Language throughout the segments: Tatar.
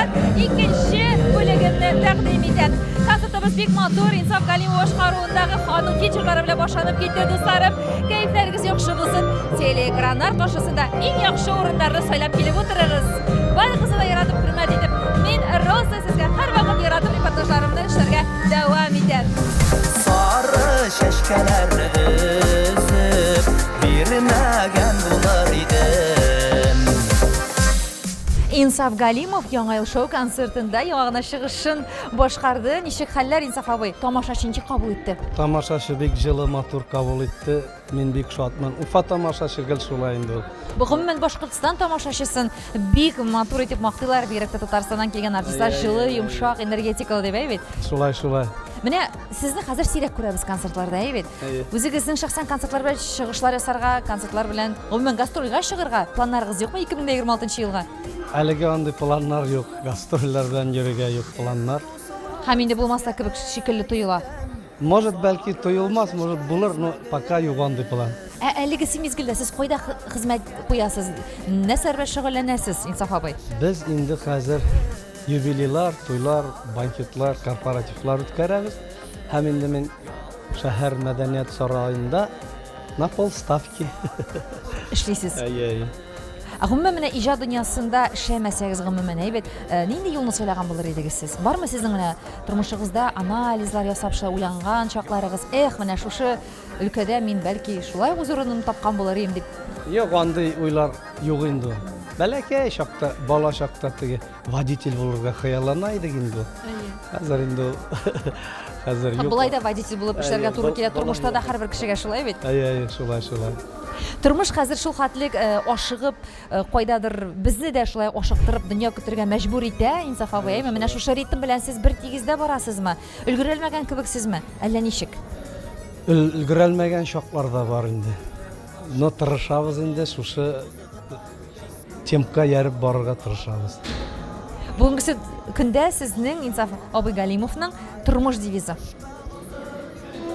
яңадан икенче бүлегемне тәкъдим итәм. Концертыбыз бик матур, Инсаф Галимов башкаруындагы аның хит җырлары белән башланып китте, дусларым. Кәефләрегез яхшы булсын. Телеэкраннар каршысында иң яхшы урыннарны сайлап килеп утырыгыз. Барыгызны да яратып, хөрмәт итеп, мин Роза сезгә һәрвакыт яратып репортажларымны эшләргә дәвам итәм. Сары чәчкәләрне өзеп, бирмәгән булыр идем. Инсаф Галимов Яңа ел шоу концертында яңа гына чыгышын башкарды. Ничек хәлләр, Инсаф абый? Тамашачы ничек кабул итте? Тамашачы бик җылы, матур кабул итте. Мин бик шатмын. Уфа тамашачы гел шулай инде ул. Бу гомумән Башкортстан тамашачысын бик матур итеп мактыйлар, бигрәк тә Татарстаннан килгән артистлар җылы, йомшак, энергетикалы дип, әйе бит? Шулай, шулай. Менә сезне хәзер сирәк күрәбез концертларда, әйе бит? Әйе. Үзегезнең шәхсән концертлар белән чыгышлар ясарга, концертлар белән гомумән гастрольгә чыгарга планнарыгыз юкмы 2026 елга? Әлегә андый планнар юк. Гастрольләр белән йөрергә юк планнар. Һәм инде булмас та кебек шикелле тоела. Может, бәлки тоелмас, может, булыр, но пока юк андый план. Ә әлегесе мизгелдә сез кайда хезмәт куясыз? Нәрсәләр белән шөгыльләнәсез, Инсаф абый? Без инде хәзер юбилейлар, туйлар, банкетлар, корпоративлар үткәрәбез. Һәм инде мин шәһәр мәдәният сараенда на полставки. Эшлисез. Әйе, әйе. Ә гомумән менә иҗат дөньясында эшләмәсәгез, гомумән, әйбәт, э, нинди юлны сайлаган булыр идегез сез? Бармы сезнең менә тормышыгызда анализлар ясап шулай уйланган чакларыгыз? Эх, менә шушы өлкәдә мин бәлки шулай үз урынымны тапкан булыр идем дип. Юк, андый уйлар юк инде ул. Бәләкәй чакта, бала чакта теге водитель булырга хыяллана идек инде ул. Хәзер инде ул хәзер юк. Болай да водитель булып эшләргә туры килә тормышта да һәрбер кешегә шулай бит? Әйе, әйе, шулай, шулай. Тормыш хәзер шул хәтлек э, ашыгып, э, кайдадыр безне дә шулай ашыктырып дөнья көтергә мәҗбүр итә, Инсаф абый, әйме? Менә шушы ритм белән сез бер тигездә барасызмы? Өлгерәлмәгән кебексезме? Әллә ничек? Өлгерәлмәгән чаклар да бар инде. Но тырышабыз инде шушы темпка ияреп барырга тырышабыз. Бүгенгесе көндә сезнең Инсаф абый Галимовның тормыш девизы.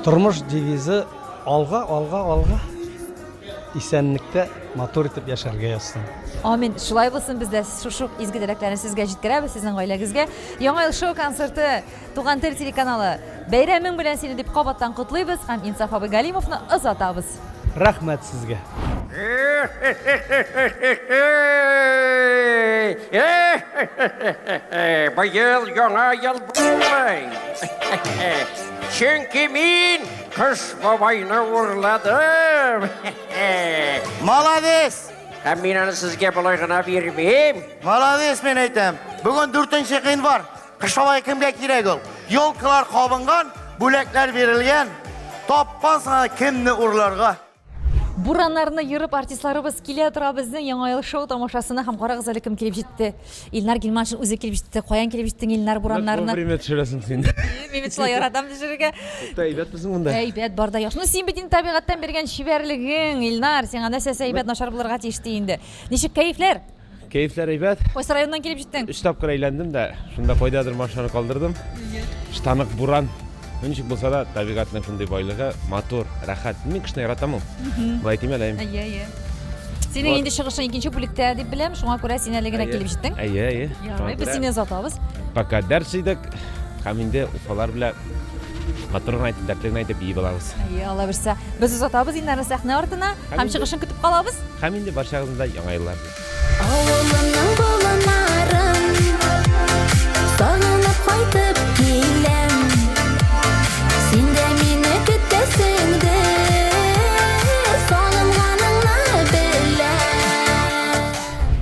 Тормыш девизы алга, алга, алга. Исәнлектә матур итеп яшәргә язсын. Амин. Шулай булсын, без дә шушы ук изге теләкләрне сезгә җиткерәбез, сезнең гаиләгезгә. Яңа ел шоу концерты Туган тел телеканалы бәйрәмең белән сине дип кабаттан котлыйбыз һәм Инсаф абый Галимовны озатабыз. Рәхмәт сезгә. Быел яңа ел булмый. Чөнки мин Кыш бабайны урладым. Молодец! Һәм мин аны сезгә болай гына бирмим. Молодец, мин әйтәм. Бүген 4 гыйнвар. Кыш бабай кемгә кирәк ул? Елкалар кабынган, бүләкләр бирелгән. Тапкансың аны кемне урларга? Бураннарны ерып артистларыбыз килә тора безнең Яңа ел шоу тамашасына һәм карагыз әле кем килеп җитте. Илнар Гилманшин үзе килеп җитте. Каян килеп җиттең, Илнар, бураннарны? Вовремя төшерәсең син. Мин бит шулай яратам төшерергә. Күптә әйбәт безнең монда. Әйбәт, бар да яхшы. Ну син бит инде табигатьтән биргән чибәрлегең, Илнар, сиңа нәрсәсе әйбәт, начар булырга тиеш ди инде. Ничек кәефләр? Кәефләр әйбәт. Кайсы районнан килеп җиттең? Өч тапкыр әйләндем дә, шунда кайдадыр машинаны калдырдым. Штанык буран. Ну, ничек булса да, табигатьнең шундый байлыгы, матур, рәхәт. Мин кышны яратам ул. Болай әйтим әле. Әйе, әйе. Синең инде чыгышың икенче бүлектә дип беләм, шуңа күрә син әле генә килеп җиттең. Әйе, әйе. Ярый, без сине озатабыз. Пока дәрс идек. Һәм инде уфалар белән матур гына итеп, дәртле генә итеп биеп алабыз. Әйе, Алла бирсә. Без озатабыз Илнарны сәхнә артына һәм чыгышын көтеп калабыз. Һәм инде барчагызны да Яңа еллар белән. Авылымның болыннарын Сагынып кайтып киләм. Син дә мине көтәсеңдер, Сагынганыңны беләм.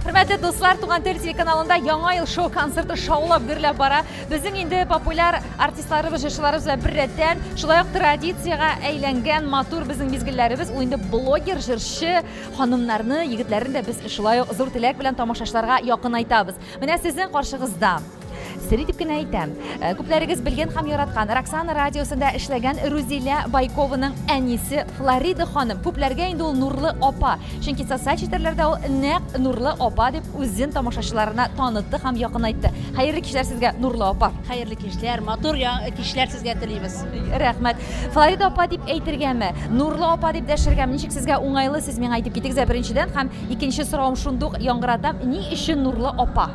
Хөрмәтле дуслар, Туган тел телеканалында Яңа ел шоу концерты шаулап гөрләп бара. Безнең инде популяр артистларыбыз, җырчыларыбыз белән беррәттән, шулай ук традициягә әйләнгән матур безнең мизгелләребез, ул инде блогер, җырчы ханымнарны, егетләрне дә без шулай ук зур теләк белән тамашачыларга якынайтабыз. Менә сезнең каршыгызда Сер итеп кенә әйтәм. Э, күпләрегез белгән һәм яраткан Роксана радиосында эшләгән Рузилә Байкованың әнисе Флорида ханым. Күпләргә инде ул Нурлы апа. Чөнки социаль челтәрләрдә ул нәкъ Нурлы апа дип үзен тамашачыларына танытты һәм якынайтты. Хәерле кичләр сезгә, Нурлы апа. Хәерле кичләр, матур кичләр сезгә телибез. Рәхмәт. Флорида апа дип әйтергәме, Нурлы апа дип дәшергәме, ничек сезгә уңайлы, сез миңа әйтеп китегез ә беренчедән һәм икенче соравым шундук яңгыратам, ни өчен Нурлы апа?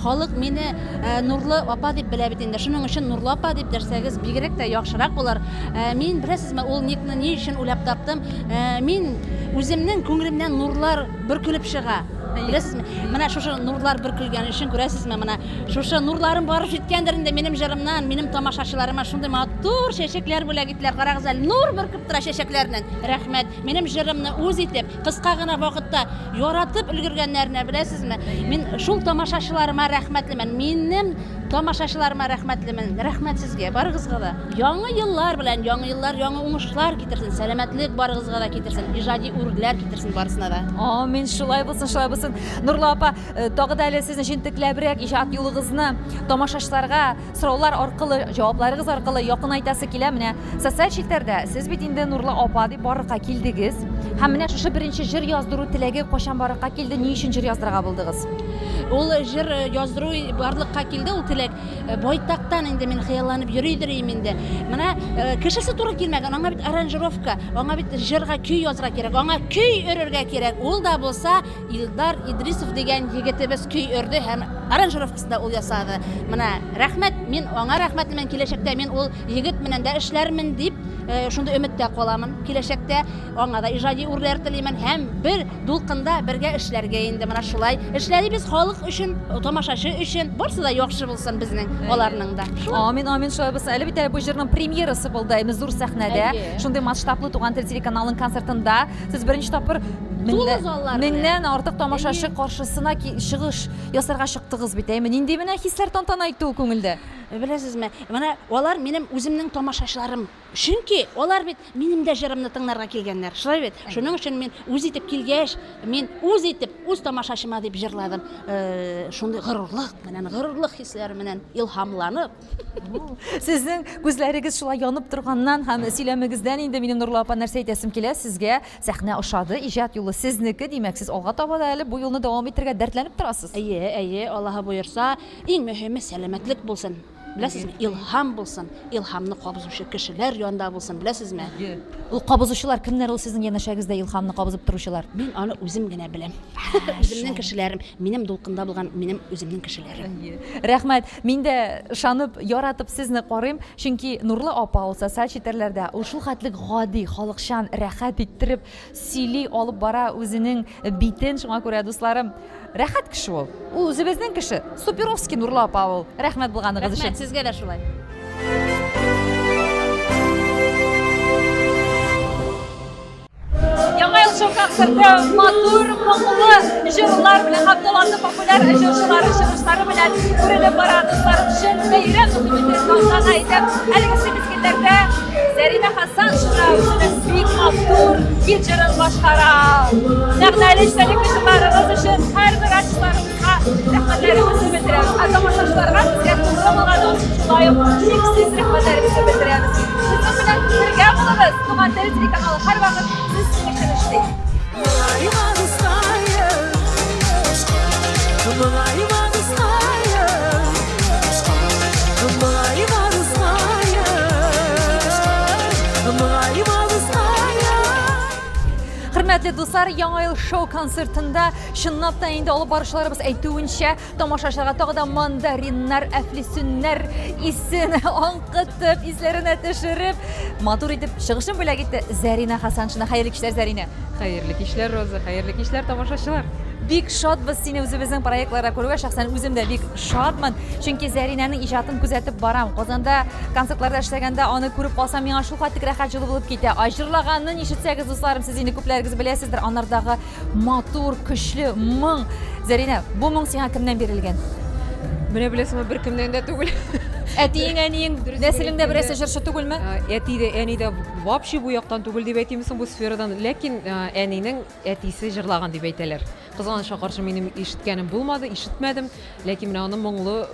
Халык мине э, Нурлы апа дип белә бит инде. Шуның өчен Нурлы апа дип дәшсәгез, бигрәк тә яхшырак булыр. Э, мин, беләсезме, ул никны ни өчен уйлап таптым? Э, мин үземнең күңелемнән нурлар бөркелеп чыга. Беләсезме? Менә шушы нурлар бөркелгән өчен күрәсезме, менә шушы нурларым барып җиткәндер инде минем җырымнан, минем тамашачыларыма шундый матур чәчәкләр бүләк иттеләр. Карагыз әле, нур бөркеп тора чәчәкләрнең. Рәхмәт. Минем җырымны үз итеп, кыска гына вакытта яратып өлгергәннәренә, беләсезме? Мин шул тамашачыларыма рәхмәтлемен. Минем тамашачыларыма рәхмәтлемен. Рәхмәт сезгә, барыгызга да. Яңа еллар белән, яңа еллар яңа уңышлар китерсен, сәламәтлек барыгызга да китерсен, иҗади үрләр китерсен барысына да. Амин, шулай булсын, шулай булсын. Нурлы апа, э, тагы да әле сезне җентекләбрәк иҗат юлыгызны тамашачыларга сораулар аркылы, җавапларыгыз аркылы якынайтасы килә. Менә социаль челтәрдә сез бит инде Нурлы апа дип барлыкка килдегез. Һәм менә шушы беренче җыр яздыру теләге кайчан барлыкка килде, ни өчен җыр яздырырга булдыгыз? Ул җыр э, яздыру барлыкка килде, ул теләк. Э, байтактан инде мин хыялланып йөридер идем инде. Менә э, кешесе туры килмәгән, аңа бит аранжировка, аңа бит җырга көй язырга кирәк, аңа көй өрергә кирәк. Ул да булса Илдар Идрисов дигән егетебез көй өрде һәм аранжировкасын да ул ясады. Менә рәхмәт, мин аңа рәхмәтлемен, киләчәктә мин ул егет белән дә эшләрмен дип, э, шундый өметтә каламын. Киләчәктә аңа да иҗади үрләр телимен һәм бер дулкында бергә эшләргә инде менә шулай эшләрбез халык өчен, тамашачы өчен. Барсы да яхшы булсын безнең, аларның да. Амин, амин, шулай булсын. Әле бит әле бу җырның премьерасы булды, әйме зур сәхнәдә. Шундый масштаблы Туган тел телеканалының концертында сез беренче тапкыр Тулы заллар Меңнән артык тамашачы каршысына чыгыш ясарга чыктыгыз бит, әйме? Нинди менә хисләр тантана итте ул күңелдә? Э, беләсезме, менә алар минем үземнең тамашачыларым. Чөнки алар бит минем дә җырымны тыңларга килгәннәр. Шулай бит? Шуның өчен мин үз итеп килгәч, мин үз итеп, үз тамашачыма дип җырладым. Э, шундый горурлык белән, горурлык хисләре белән илһамланып. Сезнең күзләрегез шулай янып торганнан һәм сөйләмегездән инде минем Нурлы апа нәрсә әйтәсем килә, сезгә сәхнә ошады, иҗат юлы сезнеке, димәк, сез алга таба да әле бу юлны дәвам итәргә дәртләнеп торасыз. Әйе, әйе, Аллаһы боерса, иң мөһиме сәламәтлек булсын. Беләсезме, илһам булсын, илһамны кабызучы кешеләр янда булсын, беләсезме? Ул кабызучылар кемнәр ул сезнең янәшәгездә илһамны кабызып торучылар? Мин аны үзем генә беләм. Үземнең кешеләрем, минем дулкында булган минем үземнең кешеләрем. Рәхмәт. Мин дә ышанып, яратып сезне карыйм, чөнки Нурлы апа ул социаль челтәрләрдә ул шул хәтлек гади, халыкчан, рәхәт иттереп сөйли, алып бара үзенең битен. Шуңа күрә, дусларым, рәхәт кеше ул. Ул үзебезнең кеше. Суперовский Нурлы апа ул. Рәхмәт булганыгыз өчен. Рәхмәт сезгә дә шулай. Яңа ел шоу концерты матур, моңлы җырлар белән һәм талантлы популяр җырчылары чыгышлары белән үрелеп бара. Дусларым, чын бәйрәм мөхите тантана итеп, әлеге мизгелләрдә Зәринә Хасаншина үзенең бик матур хит җырын башкара. Мәгънәле эчтәлекле җырларыгыз өчен һәрбер артистларыбызга рәхмәтләребезне белдерәбез. Ә тамашачыларга безгә тугры булганыгыз өчен шулай ук чиксез рәхмәтләребезне белдерәбез. Безнең белән бергә булыгыз! Туган тел телеканалы һәрвакыт сезнең өчен эшли. Моңайма, дускаем, моңайма, дускаем, моңайма, дускаем, моңайма, дускаем. Хөрмәтле дуслар, Яңа ел шоу концертында чынлап та инде алып баручыларыбыз әйтүенчә, Тамашачыларга тагы да мандариннар, әфлисүннәр исен аңкытып, исләренә төшереп, матур итеп чыгышын бүләк итте Зәринә Хасаншина. Хәерле кичләр, Зәринә. Хәерле кичләр, Роза, хәерле кичләр, тамашачылар. Бик шатбыз сине үзебезнең проектларда күрүгә, шәхсән үзем дә бик шатмын, чөнки Зәринәнең иҗатын күзәтеп барам. Казанда концертларда эшләгәндә аны күреп калсам, миңа шул хәтлек рәхәт җылы булып китә. Ә җырлаганын ишетсәгез, дусларым, сез инде күпләрегез беләсездер, анардагы Матур, көчле моң. Зәринә, бу моң сиңа кемнән бирелгән? Менә беләсеңме, беркемнән дә түгел. Әтиең, әниең, нәселеңдә берәрсе җырчы түгелме? Әти дә, әни дә вообще бу яктан түгел дип әйтим соң бу сферадан. Ләкин әнинең әтисе җырлаган дип әйтәләр. Кызганычка каршы минем ишеткәнем булмады, ишетмәдем. Ләкин менә аны моңлы,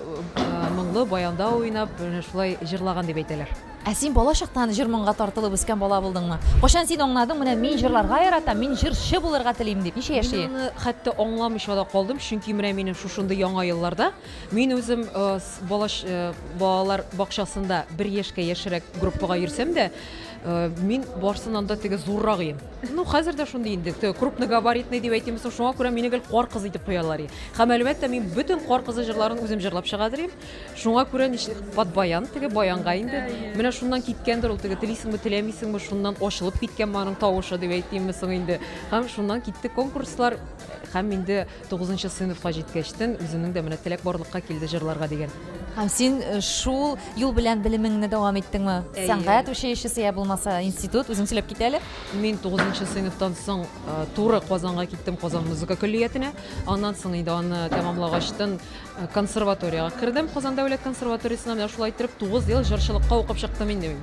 моңлы баянда уйнап, менә шулай җырлаган дип әйтәләр. Ә син бала чактан җыр-моңга тартылып үскән бала булдыңмы? Кайчан син аңладың, менә мин җырларга яратам, мин җырчы булырга телим дип? Ничә яшь Мин аны хәтта аңламыйча да калдым, чөнки менә минем шушындый яңа елларда мин үзем бала балалар бакчасында бер яшькә яшьрәк группага йөрсәм дә, Мин барсыннан да теге зуррак идем. Ну, хәзер дә шундый инде, теге крупногабаритный дип әйтимме соң, шуңа күрә мине гел кар кызы итеп куялар. Һәм әлбәттә, мин бөтен кар кызы җырларын үзем җырлап чыгадыр идем. Шуңа күрә ничек под баян, теге баянга инде. Менә шуннан киткәндер ул теге телисеңме, теләмисеңме, шуннан ачылып киткәнме аның тавышы дип әйтимме соң инде. Һәм шуннан китте конкурслар. Һәм инде тугызынчы сыйныфка җиткәчтен үземнең дә менә теләк барлыкка килде җырларга дигән. Һәм син э, шул юл белән белемеңне дәвам иттеңме? Әйе. Сәнгать училищесы я булмаса институт, үзең сөйләп кит әле. Мин тугызынчы сыйныфтан соң э, туры Казанга киттем, Казан музыка көллиятенә. Аннан соң инде аны тәмамлагачтын э, консерваториягә кердем, Казан дәүләт консерваториясенә. Менә шулай иттереп 9 ел җырчылыкка укып чыктым инде мин.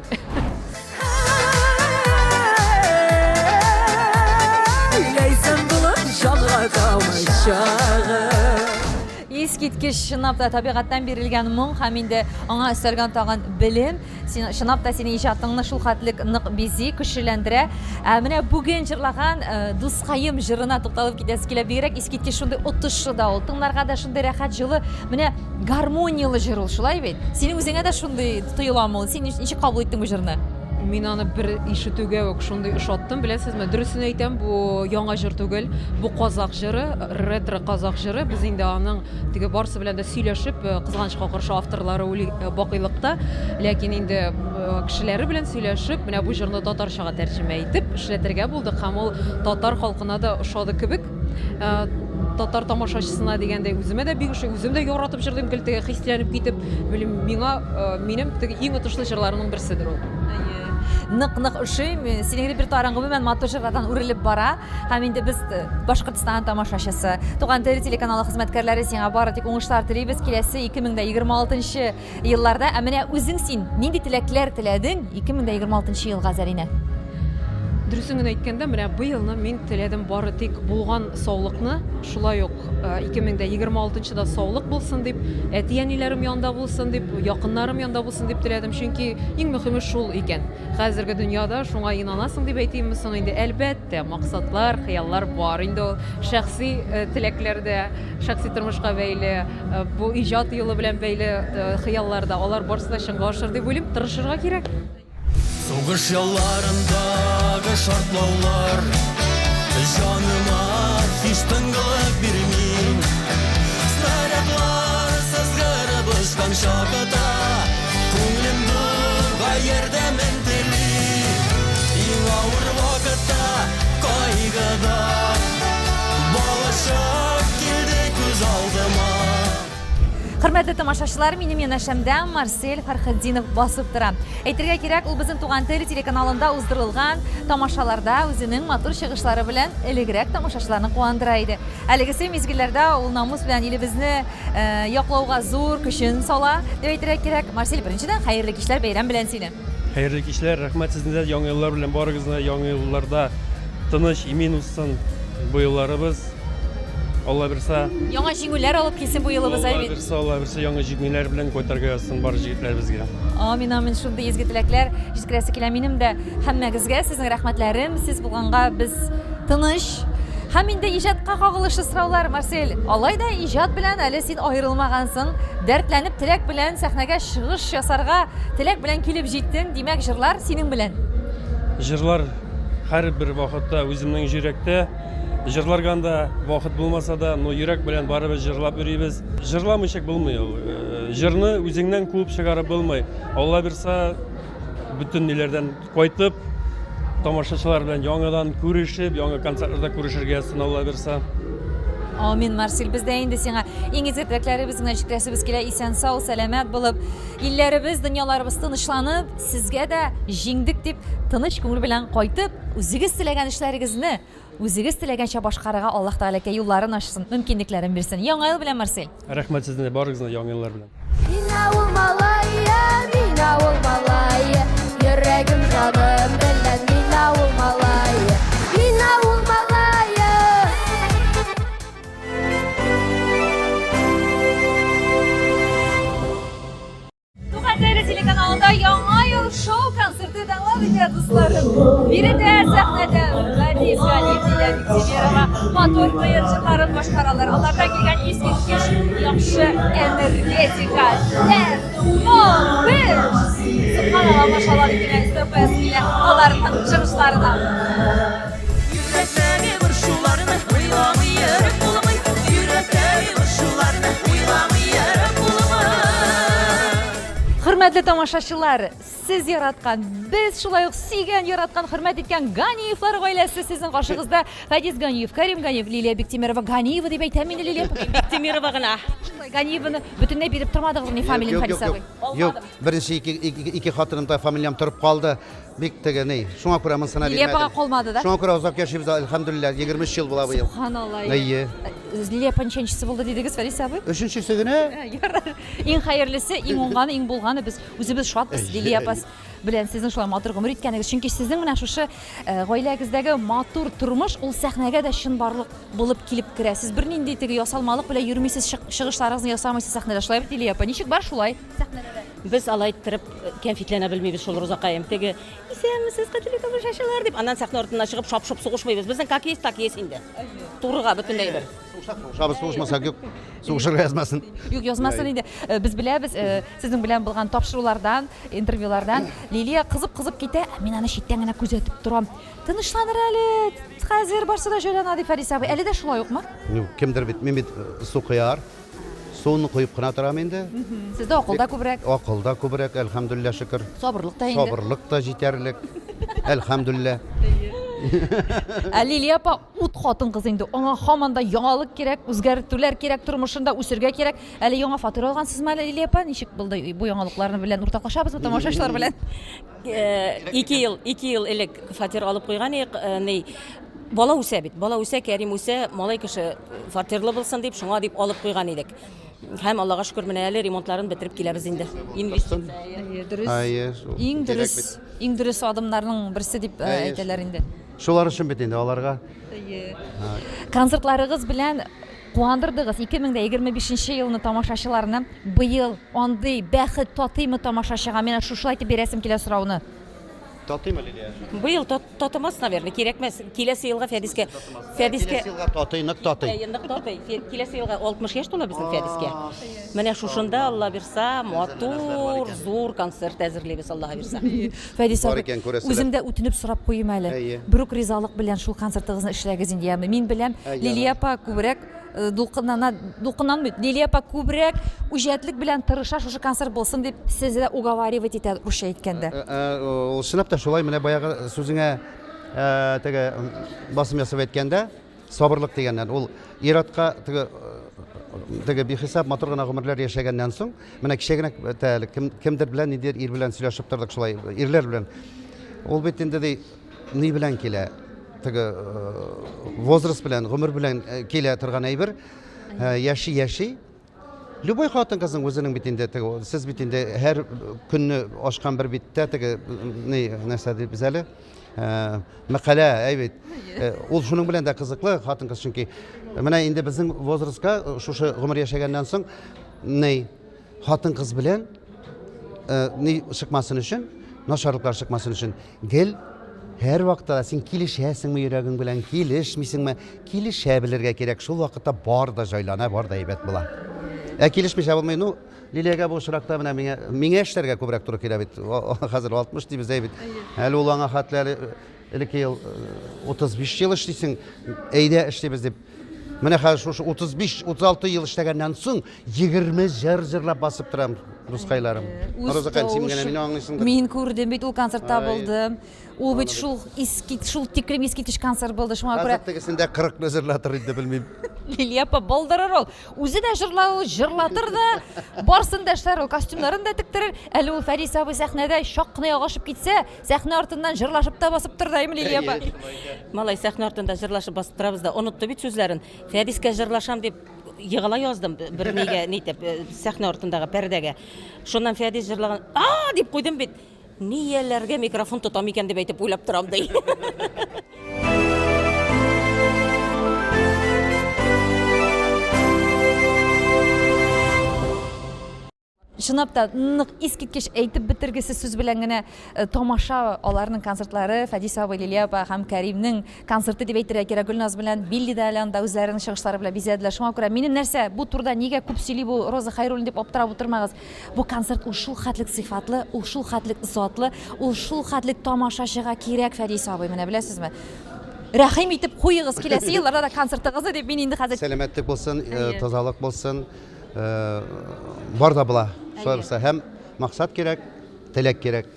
Искиткеч, чынлап та табигатьтән бирелгән моң һәм инде аңа өстәлгән тагын белем, син чынлап та синең иҗатыңны шул хәтлек нык бизи, көчлеләндерә. Ә менә бүген җырлаган э, Дускаем җырына тукталып китәсе килә. Бигрәк искиткеч шундый отышлы да ул. Тыңларга да шундый рәхәт, җылы. Менә Гармонияле җыр ул, шулай бит? Синең үзеңә дә шундый тоеламы ул? Син ничек кабул иттең бу җырны? Мин аны бер ишетүгә үк шундый ошаттым, беләсезме? Дөресен әйтәм, бу яңа җыр түгел, бу казак җыры, ретро казак җыры. Без инде аның теге барысы белән дә сөйләшеп, э, кызганычка каршы авторлары үле э, бакыйлыкта, ләкин инде э, кешеләре белән сөйләшеп, менә бу җырны татарчага тәрҗемә итеп эшләтергә булдык һәм ул татар халкына да ошады кебек. Э, татар тамашачысына дигәндәй үземә дә бик ошый, үзем дә яратып җырлыйм, гел теге хисләнеп китеп, белмим, миңа э, минем теге иң отышлы җырларымның берседер ул. Нык-нык ошый. Синең репертуарың гомумән матур җырлардан үрелеп бара. Һәм инде без э, Башкортстан тамашачысы, Туган тел телеканалы хезмәткәрләре сиңа бары тик уңышлар телибез киләсе 2026 елларда. Ә менә үзең син нинди теләкләр теләдең 2026 елга, Зәринә? Дөресен генә әйткәндә, менә быелны мин теләдем бары тик булган саулыкны, шулай ук 2026 да саулык булсын дип, әти-әниләрем янында булсын дип, якыннарым янында булсын дип теләдем, чөнки иң мөһиме шул икән. Хәзерге дөньяда шуңа инанасың дип әйтимме соң инде? Әлбәттә, максатлар, хыяллар бар инде ул. Шәхси теләкләр дә, шәхси тормышка бәйле, Бу иҗат юлы белән бәйле хыяллар да, алар барысы да чынга ашыр дип уйлыйм. Тырышырга кирәк. Сугыш елларындагы шартлаулар Җаныма һич тынгылык бирми. Снарядлар сызгырып очкан чакта Күңелем дога ярдәмен тели. Иң авыр вакытта, кайгыда Балачак килде күз алдыма. Хөрмәтле тамашачылар, минем янәшәмдә Марсель Фәрхетдинов басып тора. Әйтергә кирәк, ул безнең Туган тел телеканалында уздырылган тамашаларда үзенең матур чыгышлары белән элегрәк тамашачыларны куандыра иде. Әлегесе мизгелләрдә ул намус белән илебезне э, яклауга зур көчен сала, дип әйтергә кирәк. Марсель, беренчедән, хәерле кичләр, бәйрәм белән сине. Хәерле кичләр, рәхмәт сезне дә яңа еллар белән барыгызны да яңа елларда тыныч, имин узсын бу елларыбыз. Алла бирса. Яңа җиңүләр алып килсен бу елыбыз, әй бит. Алла бирса, Алла бирса яңа җиңүләр белән кайтарга язсын бар җегетләребезгә. Амин, амин. Шундый изге теләкләр җиткерәсе килә минем дә һәммәгезгә. Сезнең рәхмәтләрем, сез булганга без тыныч. Һәм инде иҗатка кагылышлы сораулар, Марсель. Алай да иҗат белән әле син аерылмагансың. Дәртләнеп, теләк белән сәхнәгә чыгыш ясарга теләк белән килеп җиттең. Димәк, җырлар синең белән. Җырлар һәрбер вакытта үземнең йөрәктә. Җырларга да вакыт булмаса да, но йөрәк белән барыбер җырлап йөрибез. Җырламыйча булмый ул. Э, җырны үзеңнән куып чыгарып булмый. Алла бирса, бөтен ниләрдән Кайтып, тамашачылар белән яңадан күрешеп, яңа концертларда күрешергә язсын, Алла бирса. Амин, Марсель, без дә инде сиңа иң изге теләкләребез генә җиткерәсебез килә. Исән-сау, сәламәт булып, илләребез, дөньяларыбыз тынычланып, сезгә дә җиңдек дип, тыныч күңел белән кайтып, үзегез теләгән эшләрегезне үзегез теләгәнчә башкарырга Аллаһ Тәгаләкә юлларын ачсын, мөмкинлекләрен бирсен. Яңа ел белән, Марсель! Рәхмәт сезне барыгызны яңа еллар белән. Мин авыл малае, мин авыл малае, йөрәгем җаным белән мин авыл малае, мин авыл малае. Туган тел телеканалында Яңа ел шоу концерты дәвам итә, дусларым. Биредә сәхнәдә Гадис Галиев, Дилә Биктимирова. апа матур быел җырларын башкаралар. Алардан килгән искиткеч яхшы энергетика, дәрт, моң, көч. Сөбханалла, машалла дип кенә өстәп куясы килә аларның чыгышларына. Йөрәктәге борчуларны уйламый йөреп булмый. Йөрәктәге борчуларны уйламый йөреп булмый. Хөрмәтле тамашачылар, Сез яраткан, без шулай ук сөйгән, яраткан, хөрмәт иткән Ганиевлар гаиләсе сезнең каршыгызда. Фәдис Ганиев, Карим Ганиев, Лилия Биктимирова, Ганиева дип әйтәм инде Лилия. Биктимирова гына. Шулай, Ганиеваны бөтенләй биреп тормадыгыз ни фамилияне Фәдис абый? Юк, беренче ике хатыным да фамилиям торып калды. Бик теге ни. Шуңа күрә монысына бирмәдем. Лилия апага калмады да? Шуңа күрә озак яшибез, әлхәмдүлилләһ, 23 ел була быел. Субханалла. Әйе. Лилия апа ничәнчесе булды дидегез, Фәдис абый? Өченчесе генә. Ярар. Иң хәерлесе, иң уңганы, иң булганы без үзебез шатбыз Лилия апа белән сезнең шулай матур гомер иткәнегез. Чөнки сезнең менә шушы э, гаиләгездәге матур тормыш ул сәхнәгә дә чынбарлык булып килеп керә. Сез бернинди теге ясалмалык белән йөрмисез, чыгышларыгызны ясамыйсыз сәхнәдә. Шулай бит, Лилия апа? Ничек бар шулай сәхнәдә дә. Без алай иттереп э, кәнфитләнә белмибез шул Розакаем. Теге исәнмесез, кадерле тамашачылар дип, аннан сәхнә артыннан чыгып шап-шоп сугышмыйбыз. Безнең как есть, так есть инде. Турыга бөтенләй бер. Сугышсак сугышабыз, сугышмасак юк. Сугышырга язмасын. Юк, язмасын инде. Э, без беләбез, э, сезнең белән булган тапшырулардан, интервьюлардан Лилия кызып-кызып китә, ә мин аны читтән генә күзәтеп торам. Тынычланыр әле, хәзер барсы да җайлана, ди Фәрис абый. Әле дә шулай укмы? Юк, кемдер бит, мин бит э, су кояр. Суны коеп кына торам инде. Сездә акыл да күбрәк. Акыл да күбрәк, әлхәмдүлилләһ, шөкер. Сабырлык та инде. Сабырлык та җитәрлек. Әлхәмдүлилләһ. Ә Лилия апа ут хатын-кыз инде. Аңа һаман да яңалык кирәк, үзгәртүләр кирәк, тормышында үсергә кирәк. Әле яңа фатир алгансызмы әле, Лилия апа? Ничек булды бу яңалыкларны белән уртаклашабызмы тамашачылар белән? Ике ел, ике ел элек фатир алып куйган идек, ни бала үсә бит. Бала үсә, Кәрим үсә, малай кеше фатирлы булсын дип, шуңа дип алып куйган идек. Һәм Аллага шөкер, менә әле ремонтларын бетереп киләбез инде. Инвестиция. Дөрес. Иң дөрес, иң дөрес адымнарның берсе дип әйтәләр инде. Шулар өчен бит инде аларга. Әйе. Концертларыгыз белән куандырдыгыз 2025 елны тамашачыларны. Быел андый бәхет татыймы тамашачыга? Менә шушылай итеп бирәсем килә сорауны. Татыймы, Лилия? Быел татымас, наверное, кирәкмәс. Киләсе елга Фәдискә Фәдискә Киләсе елга татый, нык татый. Әйе, нык татый. Киләсе елга 60 яшь тула безнең Фәдискә. Менә шушында, Алла бирса, матур, зур концерт әзерлибез, Аллаһ бирса. Фәдис абый, үзем дә үтенеп сорап куйыйм әле. Берүк ризалык белән шул концертыгызны эшләгез инде, яме. Мин беләм, Лилия апа күбрәк э, дулкынлана, дулкынланмый. Лилия апа күбрәк үҗәтлек белән тырыша шушы концерт булсын дип, сезне дә уговаривать итә, русча әйткәндә. Э, э, ул чынлап та шулай, менә баягы сүзеңә теге басым ясап әйткәндә, Сабырлык дигәннән, ул ир-атка теге теге бихисап матур гына гомерләр яшәгәннән соң, менә кичә генә әле кем, кемдер белән, ниндидер ир белән сөйләшеп тордык шулай, ирләр белән. Ул бит инде ди, ни белән килә? Теге возраст белән, гомер белән килә торган әйбер. Яши, яши. Любой хатын-кызның үзенең бит инде теге, сез бит инде һәр көнне ачкан бер биттә теге ни нәрсә дибез әле? Э, мәкалә, әй бит. Э, ул шуның белән дә кызыклы хатын-кыз, чөнки менә инде безнең возрастка э, шушы гомер яшәгәннән соң ни хатын-кыз белән ни чыкмасын өчен, начарлыклар чыкмасын өчен Гел һәр вакытта да син килешәсеңме йөрәгең белән, килешмисеңме, килешә белергә кирәк. Шул вакытта бар да җайлана, бар да әйбәт була. Ә килешмичә булмый. Ну, Лилиягә бу очракта менә миңа миңа эшләргә күбрәк туры килә бит. Хәзер 60 дибез әй бит. Әле ул аңа хәтле әле элекке ел 35 ел эшлисең, әйдә эшлибез дип. Менә хәзер шушы 35-36 ел эшләгәннән соң 20 җыр җырлап басып торам, дускайларым. Розакаем, син генә мине аңлыйсыңдыр. Мин күрдем бит, ул концертта булдым. Ул бит шул искит, шул тиклем искиткеч концерт булды, шуңа күрә. Хәзер тегесендә 40-ны җырлатыр инде, белмим. Лилия апа балдырыр ул. Үзе дә җырлар ул, җырлатыр да, барсын да эшләр ул, костюмнарын да тектерер. Әле ул Фәрис абый сәхнәдә чак кына ялгышып китсә, Сәхнә артыннан җырлашып та басып торды, әйме, Лилия апа? Малай, сәхнә артында җырлашып басып торабыз да, онытты бит сүзләрен. Фәдискә җырлашам дип егыла яздым бер нигә, нитеп, э, сәхнә артындагы пәрдәгә. Шуннан Фәдис җырлаган, а дип куйдым бит. Нияләргә микрофон тотам икән дип әйтеп уйлап торам ди. Чынлап та нык искиткеч әйтеп бетергесез сүз белән генә э, тамаша аларның концертлары Фәдис абый, Лилия апа һәм Кәримнең концерты дип әйтергә кирәк. Гөлназ белән Билли дә әле анда үзләренең чыгышлары белән бизәделәр. Шуңа күрә минем нәрсә бу турыда нигә күп сөйли бу Роза Хәйруллина дип аптырап утырмагыз. Бу концерт ул шул хәтлек сыйфатлы, ул шул хәтлек затлы, ул шул хәтлек тамашачыга кирәк, Фәдис абый, менә беләсезме? Рәхим итеп куегыз киләсе елларда да концертыгызны дип мин инде хәзер Сәламәтлек булсын, э, тазалык булсын, э, бар да була. Шулай булса һәм максат кирәк, теләк кирәк.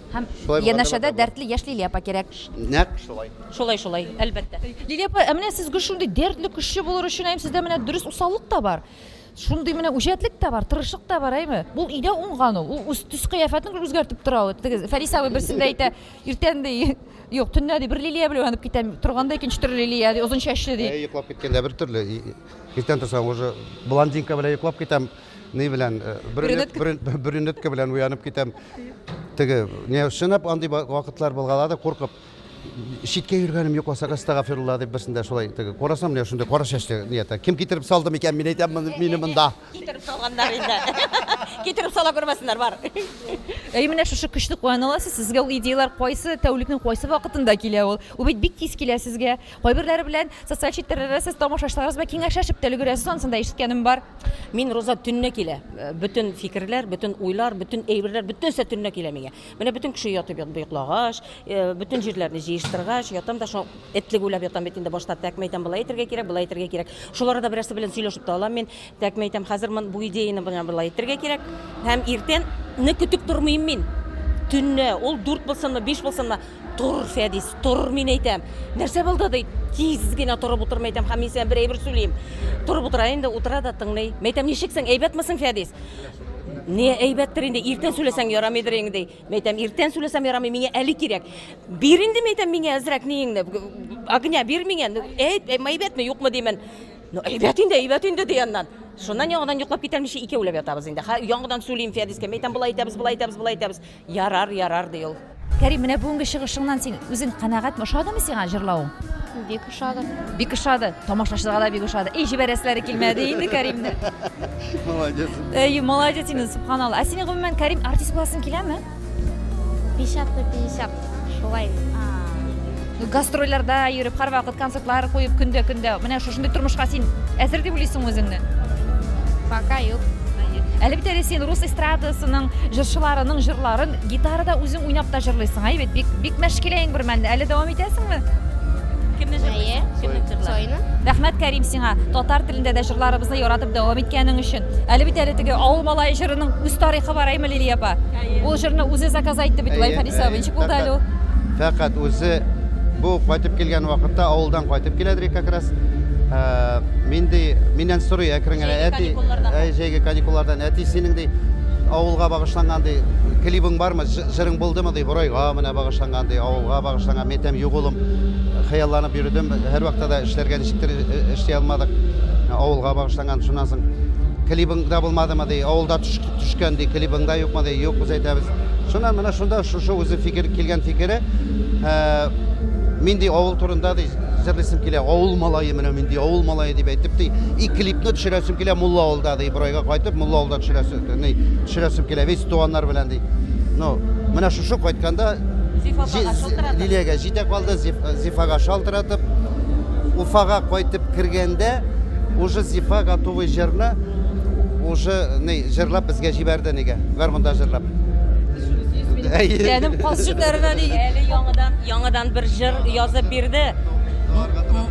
Һәм янәшәдә дәртле яшь Лилия апа кирәк. Нәкъ шулай. Шулай, шулай, әлбәттә. Лилия апа, ә менә сез гел шундый дәртле, көчле булыр өчен, әйе, сездә менә дөрес усаллык та бар. Шундый менә үҗәтлек тә бар, тырышлык та бар, әйме? Ул өйдә уңган ул. Ул үз төс-кыяфәтен гел үзгәртеп тора ул. Теге Фәрис абый берсендә әйтә, иртән ди, юк, төнлә ди, бер Лилия белән уянып китәм, торганда икенче төрле Лилия ди, озын чәчле ди. Әй, йоклап киткәндә бер төрле, иртән торсам уже блондинка белән йоклап китәм, ни белән, брюнетка белән уянып китәм. Теге, не, чынлап андый вакытлар булгалады, куркып. Читкә йөргәнем юк ласа, әстәгафирулла дип берсендә шулай теге карасам, менә шундый кара чәчле нията. Кем китереп салды микән, мин әйтәм, мине монда. Китереп салганнар инде. Китереп сала күрмәсеннәр, бар. Әй, менә шушы көчне каян аласыз? Сезгә ул идеяләр кайсы тәүлекнең кайсы вакытында килә ул? Ул бит бик тиз килә сезгә. Кайберләре белән социаль челтәрләрдә сез тамашачыларыгыз белән киңәшләшеп тә өлгерәсез, анысын да ишеткәнем бар. Мин, Роза, төнлә килә. Бөтен фикерләр, бөтен уйлар, бөтен әйберләр, бөтенесе төнлә килә миңа. Менә бөтен кеше ятып йоклагач, э, бөтен җирләрне җыештыргач, ятам да шул этлек уйлап ятам бит инде башта тәк мәйтәм, болай әйтергә кирәк, болай әйтергә кирәк. Шул арада берәрсе белән сөйләшеп тә алам мин. Тәк мәйтәм, хәзер мон бу идеяне менә болай әйтергә кирәк. Һәм иртән не көтеп тормыйм мин. Төнлә, ул дүрт булсынмы, биш булсынмы, тор, Фәдис, тор, мин әйтәм. Нәрсә булды, ди. Тиз генә торып утыр, мәйтәм, һәм мин сиңа бер әйбер сөйлим. Торып утыра инде, утыра да тыңлый. Мәйтәм, ничексең, әйбәтмесең, Фәдис? Не әйбәттер инде, иртән сөйләсәң ярамыйдыр инде. Мәйтәм, иртән сөйләсәм ярамый, миңа әле кирәк. Бир инде, мәйтәм, миңа әзрәк ниеңне. Огня бир миңа. Әйт, әйбәтме, юкмы димен. Ну, әйбәт инде, әйбәт инде, ди аннан. Шуннан яңадан йоклап китәлмичә икәүләп ятабыз инде. Яңадан сөйлим Фәдискә. Мәйтәм, болай итәбез, болай итәбез, болай итәбез. Ярар, ярар, ди ул. Кәрим, менә бүгенге чыгышыңнан син үзең канәгатьме? Ошадымы сиңа җырлавың? Бик ошады. Бик ошады. Тамашачыларга да бик ошады. Эй, җибәрәселәре килмәде инде Кәримне. Молодец. Әй, молодец инде, субханалла. Ә синең гомумән, Кәрим, артист буласың киләме? 50 на 50. Шулай. Гастрольләрдә йөреп, һәрвакыт концертлар куеп, көндә-көндә. Менә шушындый тормышка син әзер дип уйлыйсыңмы үзеңне? Пока юк. Әле бит әле син рус эстрадасының җырчыларының җырларын гитарада үзең уйнап та җырлыйсың, әй бит, бик бик мәш киләең бер мәлне. Әле дәвам итәсеңме? Кемне җырлыйсың? Кемнең җырларын? Цойны. Рәхмәт, Кәрим, сиңа татар телендә дә җырларыбызны яратып дәвам иткәнең өчен. Әле бит әле теге авыл малае җырының үз тарихы бар, әйме, Лилия апа? Ул җырны үзе заказ итте бит, Лай Фәнис абый. Ничек булды әле ул? Фәкать үзе бу кайтып килгән вакытта авылдан кайтып киләдер как раз. Э, мин ди, миннән сорый әкрен генә әти, әй җәйге каникуллардан әти синең ди авылга багышланган ди клибың бармы, җырың булдымы ди, Борайга менә багышланган ди, авылга багышланган. Мин әйтәм, юк улым, хыялланып йөрдем, һәрвакытта да эшләргә ничектер э, эшли алмадык. Авылга багышланган, шуннан соң клибың да булмадымы ди, авылда төшкән ди, клибың да юкмы ди, юк без әйтәбез. Шуннан менә шунда шушы үзе фикер килгән фикере, э, мин ди авыл турында ди җырлыйсым килә, авыл малае менә мин ди, авыл малае дип әйтеп ди, и клипны төшерәсем килә Мулла авылда ди, бер айга кайтып Мулла авылда төшерәсем, ни, төшерәсем килә, весь туганнар белән ди. Ну, менә шушы кайтканда Лилиягә җитә калды, Зифага шалтыратып, Уфага кайтып кергәндә, уже Зифа готовый җырны уже ни, җырлап безгә җибәрде нигә, гармунда җырлап. Тәнем каз җөннәренә ни. Әле яңадан, яңадан бер җыр язып бирде.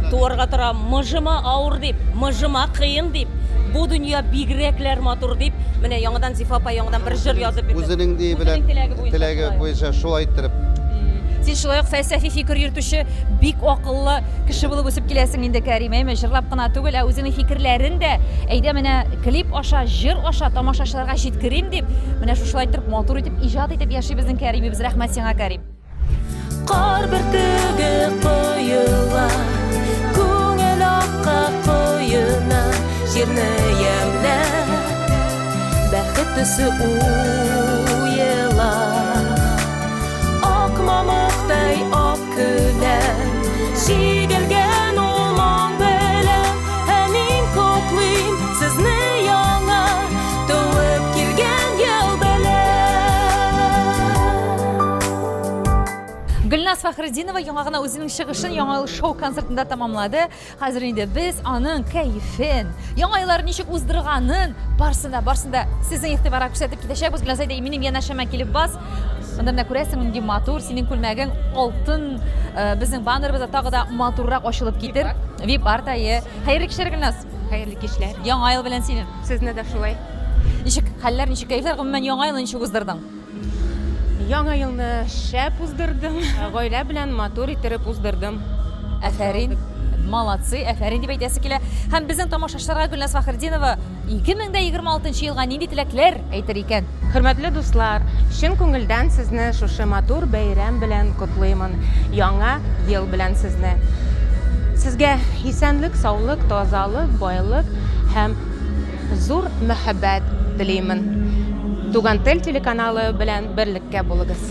Туарга тора, мыжыма авыр дип, мыжыма кыен дип, бу дөнья бигрәкләр матур дип, менә яңадан Зифа апа яңадан бер җыр язып бирде. Үзенең ди белән теләге буенча шулай иттереп. Син шулай ук фәлсәфи фикер йөртүче бик акыллы кеше булып үсеп киләсең инде, Кәрим, әйме? Җырлап кына түгел, ә үзеңнең фикерләрен дә, әйдә менә клип аша, җыр аша тамашачыларга җиткерим дип, менә шушылай итеп матур итеп иҗат итеп яши безнең Кәримебез. Рәхмәт сиңа, Кәрим. Кар бөртеге коела, күңел акка коена, җирне ямьләп, бәхет төсе уела. Ак мамыктай ак келәм, җигелгән ул моң белән, ә мин котлыйм сезне яңа туып килгән. Гөлназ Фәхретдинова яңа гына үзенең чыгышын Яңа ел шоу концертында тәмамлады. Хәзер инде без аның кәефен, Яңа еллар ничек уздырганын барсын да, барсын да сезнең игътибарга күрсәтеп китәчәкбез. Гөлназ, әйдә, минем янәшәмә килеп бас. Монда менә күрәсең, нинди матур синең күлмәгең, алтын э, безнең баннерыбыз да тагы да матуррак ачылып китер. Вип арт әйе. Хәерле кичләр, Гөлназ. Хәерле кичләр. Яңа ел белән сине. Сезне дә шулай. Ничек хәлләр, ничек кәефләр? Гомумән, Яңа елны ничек уздырдың? Яңа елны шәп уздырдым. Гаилә белән матур иттереп уздырдым. Әфәрин. Молодцы, әфәрин дип әйтәсе килә. Һәм безнең тамашачыларга Гөлназ Фәхретдинова 2026 елга нинди теләкләр әйтер икән? Хөрмәтле дуслар, чын күңелдән сезне шушы матур бәйрәм белән котлыймын. Яңа ел белән сезне. Сезгә исәнлек, саулык, тазалык, байлык һәм зур мәхәббәт телимен. Туган тел телеканалы белән берлектә булыгыз.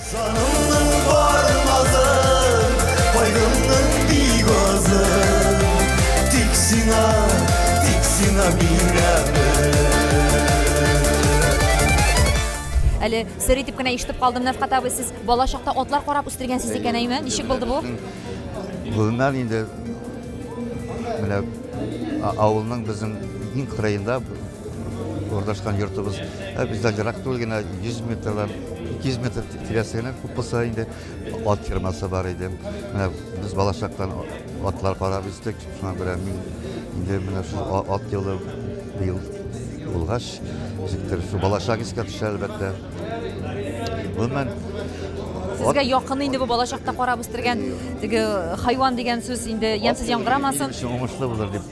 Жанымның бар назын, кайгымның бик азын, Тик сиңа, тик сиңа бирәмен. Әле сер итеп кенә ишетеп калдым, Нәфкать абый, сез бала чакта атлар карап үстергәнсез икән, әйме? Ничек булды бу? Гомумән инде менә авылның безнең иң кырыенда урнашкан йортыбыз. Ә бездән ерак түгел генә 100 метрлар, 200 метр тирәсе генә күп булса инде ат фермасы бар иде. Менә без балачактан атлар карап үстек. Шуңа күрә мин инде менә шул ат елы быел булгач, ничектер шул балачак искә төшә әлбәттә. Гомумән, Сезгә якын инде бу балачакта карап үстергән теге хайван дигән сүз инде ямьсез яңгырамасын. Уңышлы булыр дип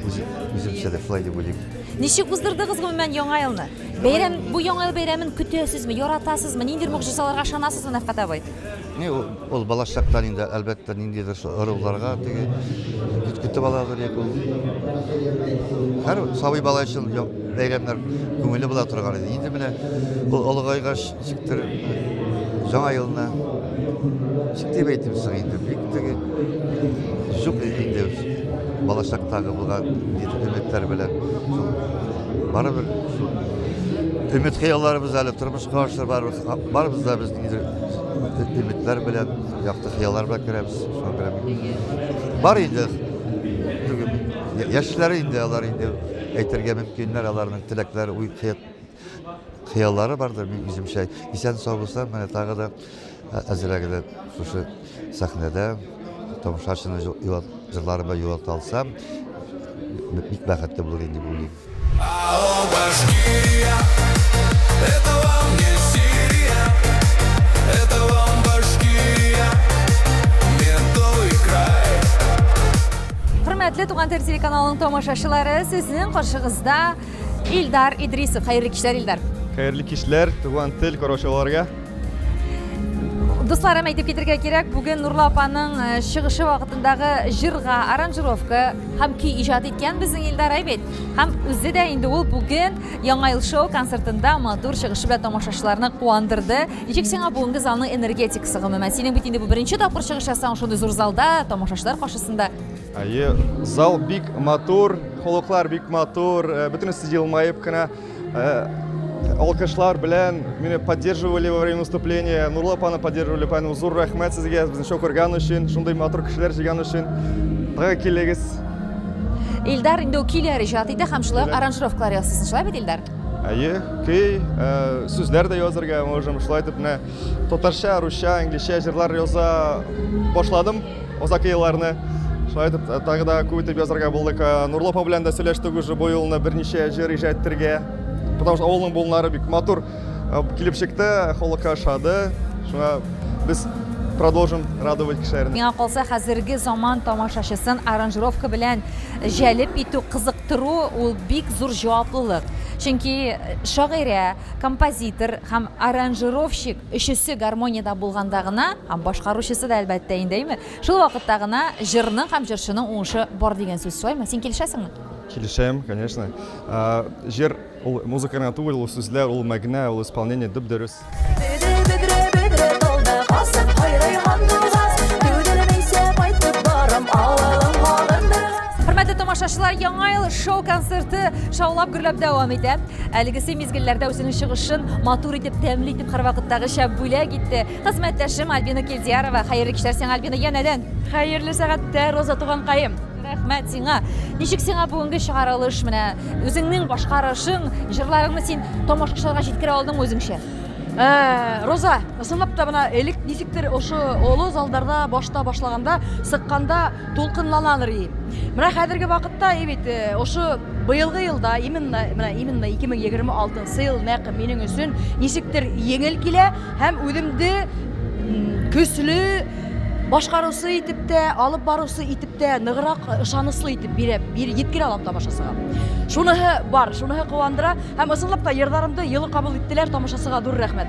үземчә дә шулай дип уйлыйм. Ничек уздырдыгыз гомумән Яңа елны? Бәйрәм, бу Яңа ел бәйрәмен көтәсезме, яратасызмы, ниндидер могҗизаларга ышанасызмы, Нәфкать абый? Ни, ул, ул балачактан инде, әлбәттә, ниндидер шул ыруларга теге көтеп аладыр, яки ул һәр сабый бала өчен бәйрәмнәр күңелле була торган иде. Инде менә ул олыгайгач, ничектер Яңа елны ничек дип әйтим соң инде, бик теге юк инде балачактагы булган өметләр белән. Шул барыбер шул өмет хыялларыбыз әле тормышка ашыр, барыбер барыбыз да без ниндидер өметләр белән, якты хыяллар белән керәбез. Шуңа күрә бар инде яшьләр инде алар инде әйтергә мөмкиннәр, аларның теләкләре, уй, хыяллары бардыр, мин үземчә исән-сау булсам, менә тагы да әзрәк генә шушы сәхнәдә тамашачыны җырларым белән югалта алсам, бик бәхетле булыр инде дип уйлыйм. Башкирия, это вам не Сирия, это вам Башкирия, медовый край. Хөрмәтле Туган тел телеканалының тамашачылары, сезнең каршыгызда Илдар Идрисов. Хәерле кичләр, Илдар. Хәерле кичләр, туган тел караучыларга. Дусларым, әйтеп китергә кирәк, бүген Нурла апаның э, чыгышы вакытындагы җырга аранжировка һәм көй иҗат иткән безнең Илдар Айбет. Һәм үзе дә инде ул бүген Яңа ел шоу концертында матур чыгышы белән тамашачыларны куандырды. Ничек сиңа бүгенге залның энергетикасы гомумән? Синең бит инде бу беренче тапкыр чыгыш ясавың шундый зур залда, тамашачылар каршысында. Әйе, зал бик матур, холыклар бик матур, э, бөтенесе елмаеп кына э, алкышлар белән мине поддерживали во время выступления, Нурлы апаны поддерживали, поэтому зур рәхмәт сезгә, безне шоу күргән өчен, шундый матур кешеләр җыйган өчен. Тагы килегез. Илдар инде ул көйләр иҗат итә һәм шулай ук аранжировкалар ясыйсың, шулай бит, Илдар? Әйе, көй, э, сүзләр дә язырга можем, шулай итеп менә татарча, русча, инглизчә җырлар яза башладым. Озак елларны шулай итеп э, тагы да күп итеп язарга булдык. Э, Нурлы апа белән дә сөйләштек уже бу юлны берничә җыр иҗат итәргә. Потому что авылның болыннары бик матур э, килеп чыкты, халыкка ошады. Шуңа без продолжим радовать кешеләрне. Миңа калса, хәзерге заман тамашачысын аранжировка белән җәлеп итү, кызыктыру ул бик зур җаваплылык. Чөнки шагыйрә, композитор һәм аранжировщик Өчесе гармониядә булганда гына, һәм башкаручысы да әлбәттә инде, әйме? Шул вакытта гына җырның һәм җырчының уңышы бар дигән сүз, шулаймы? Син килешәсеңме? Килешәм, конечно. Җыр ул музыка гына түгел, ул сүзләр, ул мәгънә, ул исполнение дөп-дөрес. Бедре, бедре, бедре талда басып кайрый һандугас, Түделмәйсә кайтып барам, авылым һагындыргас. Хөрмәтле тамашачылар, Яңа ел шоу шоу концерты шаулап гөрләп дәвам итә. Әлегесе мизгелләрдә үзенең чыгышын матур итеп, тәмле итеп һәрвакыттагыча бүләк итте. Хезмәттәшем Альбина Килдиярова. Хәерле кичләр сиңа, Альбина, янәдән. Хәерле сәгатьтә, Роза туганкаем. Рәхмәт сиңа. Ничек сиңа бүгенге чыгарылыш менә үзеңнең башкарышың, җырларыңны син тамашачыларга җиткерә алдыңмы үзеңчә? Э, Роза, ысынлап та менә элек ничектер ошо олы залдарда башта башлаганда, сыкканда тулкынланалар и. Менә хәзерге вакытта и бит э, ошо быелгы елда именно менә именно 2026 ел нәкъ минем өчен ничектер җиңел килә һәм үземде көчле башкаручы итеп тә, алып баручы итеп тә ныграк ышанычлы итеп бирә, бир, җиткерә алам тамашачыга. Шуныһы бар, шуныһы куандыра һәм ысынлап та йырларымды елы кабул иттеләр, тамашачыга зур рәхмәт.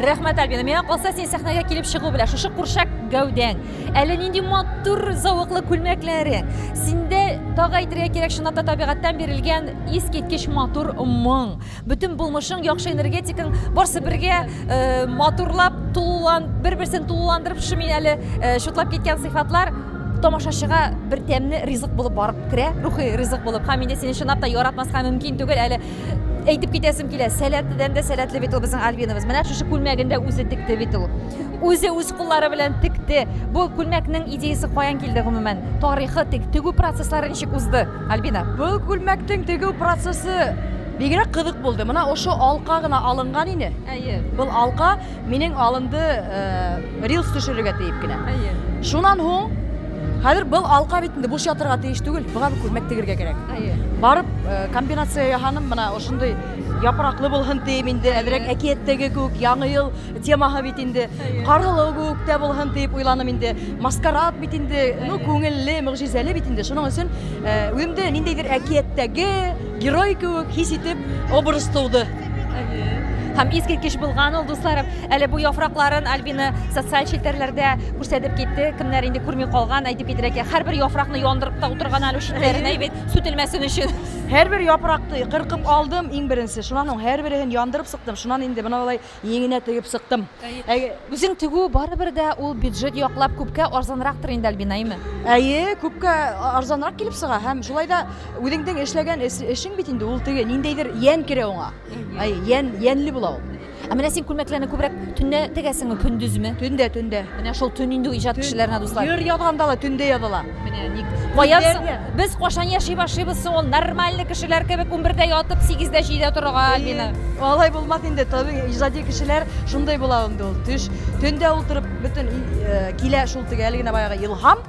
Рәхмәт, Альбина. Миңа калса, син сәхнәгә килеп чыгу белән шушы курчак гәүдәң, әле нинди матур зәвыклы күлмәкләрең. Синдә тагы әйтергә кирәк, чынлап та табигатьтән бирелгән искиткеч матур моң. Бөтен булмышың, яхшы энергетикаң барсы бергә э, матурлап, тулылан, бер-берсен тулыландырып, шушы мин әле э, чутлап киткән сыйфатлар тамашачыга бер тәмле ризык булып барып керә, рухи ризык булып. Һәм инде сине чынлап та яратмаска мөмкин түгел әле. Әйтеп китәсем килә, сәләтледән дә сәләтле бит ул безнең Альбинабыз. Менә шушы күлмәген дә үзе текте бит ул. Үзе үз куллары белән текте. Бу күлмәкнең идеясы каян килде гомумән? Тарихы, тек, тегү процесслары ничек узды, Альбина? Бу күлмәкнең тегү процессы бигрәк кызык булды. Менә ошо алка гына алынган ине. Әйе. Был алка минең алынды э, рилс төшерергә диеп кенә. Әйе. Шуннан һуң хәзер был алка бит инде буш ятырга тиеш түгел, буга бер күлмәк тегергә кирәк. Әйе. Барып э, комбинация яһаным, менә ошондый япраклы булһын дием инде, әзрәк әкияттәге күк, яңа ел темаһы бит инде. Каргылы күк тә булһын дип уйланым инде. Маскарад бит инде, ну күңелле, могҗизәле бит инде. Шуның өчен э, үземдә ниндәйдер әкияттәге герой кебек хис итеп образ туды. Һәм искиткеч булган ул, дусларым. Әле бу яфракларын Альбина социаль челтәрләрдә күрсәтеп китте. Кемнәр инде күрми калган, әйтеп китерә ки, һәрбер яфракны яндырып та утырган әле читләренә бит, сүтелмәсен өчен. Һәрбер яфракны кыркып алдым иң беренче. Шуннан соң һәрберен яндырып сыктым. Шуннан инде менә болай Иңенә тегеп сыктым. Әйе. Үзең тегү барыбер дә ул бюджет яклап күпкә арзанрактыр инде, Альбина, әйме? Әйе, күпкә арзанрак килеп чыга һәм шулай да үзеңнең эшләгән эшең бит инде ул теге ниндәйдер йән керә аңа. Әйе, йән, йәнле була ул. Ә менә син күлмәкләрне күбрәк төнлә тегәсеңме, көндезме? Төндә, төндә. Менә шул төн инде иҗат кешеләренә, дуслар. Йыр язганда ла төндә языла. Менә ник. Каян соң? Без кашан яши башлыйбыз соң ул нормальный кешеләр кебек 11дә ятып, 8дә, 7дә торырга, Альбина? Алай булмас инде, табигый иҗади кешеләр шундый була инде ул. Төш, төндә утырып бөтен э, килә шул теге әле генә баягы илһам.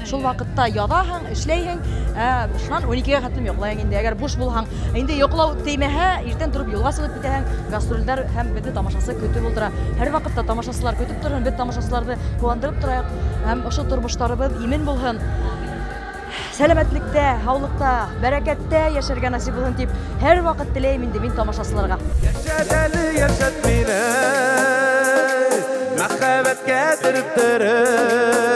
Шул вакытта язаһың, эшләйһең, ә, шуннан 12-гә хәтлем йоклайың инде. Әгәр буш булһаң, инде йоклау тимәһә, иртән торып юлга чыгып китәһең, гастрольләр һәм безне тамашасы көтеп утыра. Һәрвакытта тамашачылар көтеп торсын, без тамашачыларны куандырып торайык һәм ошо тормышларыбыз имин булһын. Сәламәтлектә, һаулыкта, бәрәкәттә яшәргә насыйп булсын дип һәрвакыт теләйм инде мин тамашачыларга. Яшәт әле, яшәт мине, мәхәббәткә төреп-төреп.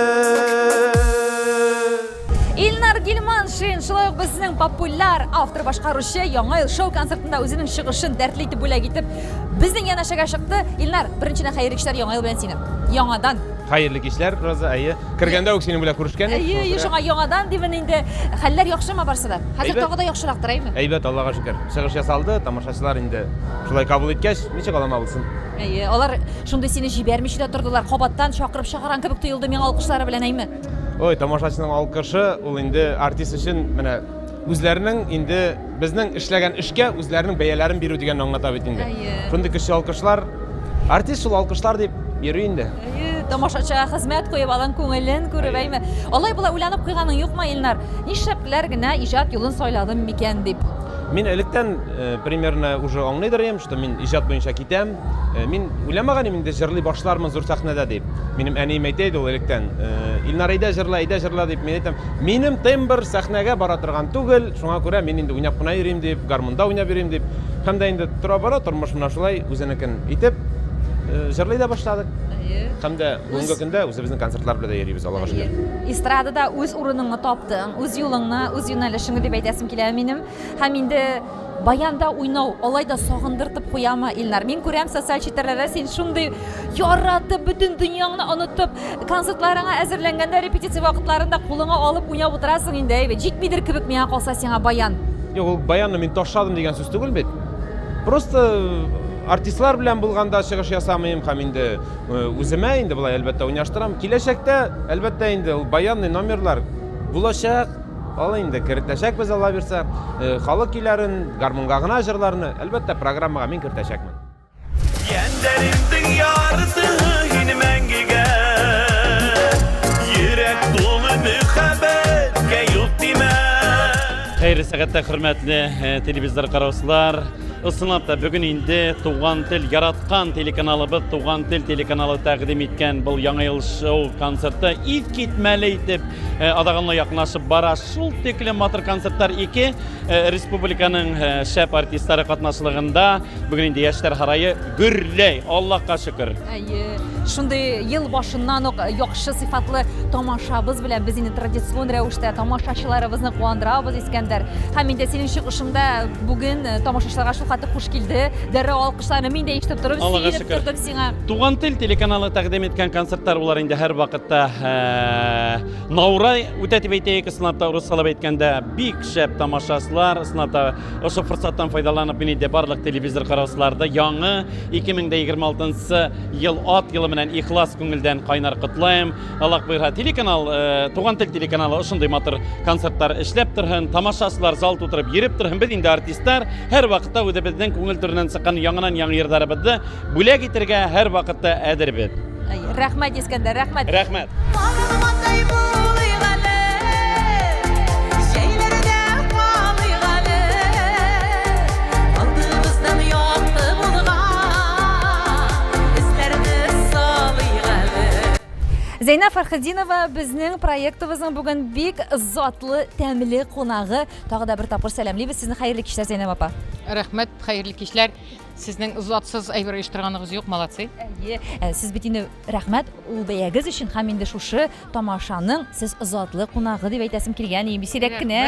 Илнар Гилманшин, шулай ук безнең популяр автор башкаручы Яңа ел шоу концертында үзенең чыгышын дәртле итеп бүләк итеп безнең янәшәгә чыкты. Илнар, беренчедән хәерле кичләр Яңа ел белән сине. Яңадан. Хәерле кичләр, Роза, әйе. Кергәндә үк синең белән күрешкән идек. Әйе, әйе, шуңа яңадан димен инде. Хәлләр яхшымы барсы да? Хәзер тагы да яхшырактыр, әйеме? Әйбәт, Аллага шөкер. Чыгыш ясалды, тамашачылар инде шулай кабул иткәч, ничек алама булсын? Әйе, алар шундый сине җибәрмичә дә тордылар, кабаттан чакырып чыгарган кебек тоелды миңа алкышлары белән, әйме? Ой, тамашачының алкышы ул инде артист өчен менә үзләренең инде безнең эшләгән эшкә үзләренең бәяләрен бирү дигәнне аңлата бит инде. Әйе. Шундый көчле алкышлар. Артист шул алкышлар дип йөри инде. Әйе, тамашачыга хезмәт куеп, аның күңелен күреп, әйме. Алай болай уйланып куйганың юкмы, Илнар? Нишләпләр генә иҗат юлын сайладым микән дип? Мин электән э, примерно уже аңлыйдыр идем, что мин иҗат буенча китәм. Э, мин уйламаган идем инде җырлый башлармын зур сәхнәдә дип. Минем әнием әйтә иде ул электән, э, Илнар әйдә җырла, әйдә җырла дип. Мин әйтәм, минем тембр сәхнәгә бара торган түгел, шуңа күрә мин инде уйнап кына йөрим дип, гармунда уйнап йөрим дип. Һәм дә инде тора-бара тормыш менә шулай үзенекен итеп, э, җырлый да башладык. Һәм дә бүгенге көндә үзебезнең концертлар белән дә йөрибез, Аллага шөкер. Эстрадада үз урыныңны таптың, үз юлыңны, үз юнәлешеңне дип әйтәсем килә минем. Һәм инде баянда уйнау алай да сагындыртып куямы, Илнар? Мин күрәм социаль челтәрләрдә син шундый яратып, бөтен дөньяңны онытып, концертларыңа әзерләнгәндә, репетиция вакытларында кулыңа алып уйнап утырасың инде, әйбәт. Җитмидер кебек миңа калса сиңа баян. Юк, ул баянны мин ташладым дигән сүз түгел бит. Просто артистлар белән булганда чыгыш ясамыйм һәм инде үземә инде болай әлбәттә уйнаштырам. Киләчәктә әлбәттә инде ул баянный номерлар булачак. Ал инде кертәчәкбез Алла бирсә. Халык көйләрен, гармунга гына җырларны әлбәттә программага мин кертәчәкмен. Йәннәремнең ярысы һин мәңгегә. Йөрәк тулы мөхәббәткә юк димә. Хәерле сәгатьтә, хөрмәтле э, телевизор караучылар. Ысынлап та бүген инде Туган тел яраткан телеканалыбыз Туган тел телеканалы тәкъдим иткән был Яңа ел шоу концерты искитмәле итеп э, адаганла якынлашып бара. Шул тиклем матур концертлар ике э, республиканың шәп артистлары катнашлыгында Бүген инде яшьләр һарае гөрләй, Аллаһка шөкер. Әйе, шундый ел башыннан ук яхшы сыйфатлы тамашабыз белән без инде традицион рәвештә тамашачыларыбызны куандырабыз, Искәндәр. Һәм инде синең чыгышыңда бүген э, тамашачыларга шул хәтле хуш килде. Дәррәү алкышларны мин дә ишетеп торып, сөенеп тордым сиңа. Туган тел телеканалы тәкъдим иткән концертлар улар инде һәрвакытта э, наурай үтә дип әйтәйек, ысынлап та урысчалап әйткәндә бик шәп тамашачылар, ысынлап та Ошо форсаттан файдаланып, мин инде барлык телевизор караучыларды яңы 2026 ел ат елы белән ихлас күңелдән кайнар котлыйм. Аллаһ боерса, телеканал, э, Туган тел телеканалы ошондый матур концертлар эшләп торһын, тамашачылар зал тутырып йөреп торһын. Без инде артистлар һәр вакытта үзебезнең күңел түреннән чыккан яңадан-яңа йырларыбызны бүләк итәргә һәр вакытта әзербез. Рәхмәт, Искәндәр, рәхмәт. Рәхмәт. Каралмадай булыйк әле, җәйләрдә калыйк әле. Алдыбыздан якты булган эзләрне салыйк әле. Зәйнәб Фәрхетдинова безнең проектыбызның бүген бик затлы, тәмле кунагы. Тагы да бер тапкыр сәламлибез сезне. Хәерле кичләр, Зәйнәб апа. Рәхмәт, хәерле кичләр. Сезнең затсыз әйбер оештырганыгыз юк, молодцы. Әйе, ә, сез бит инде рәхмәт ул бәягез өчен һәм инде шушы тамашаның сез затлы кунагы дип әйтәсем килгән. Инде сирәк кенә,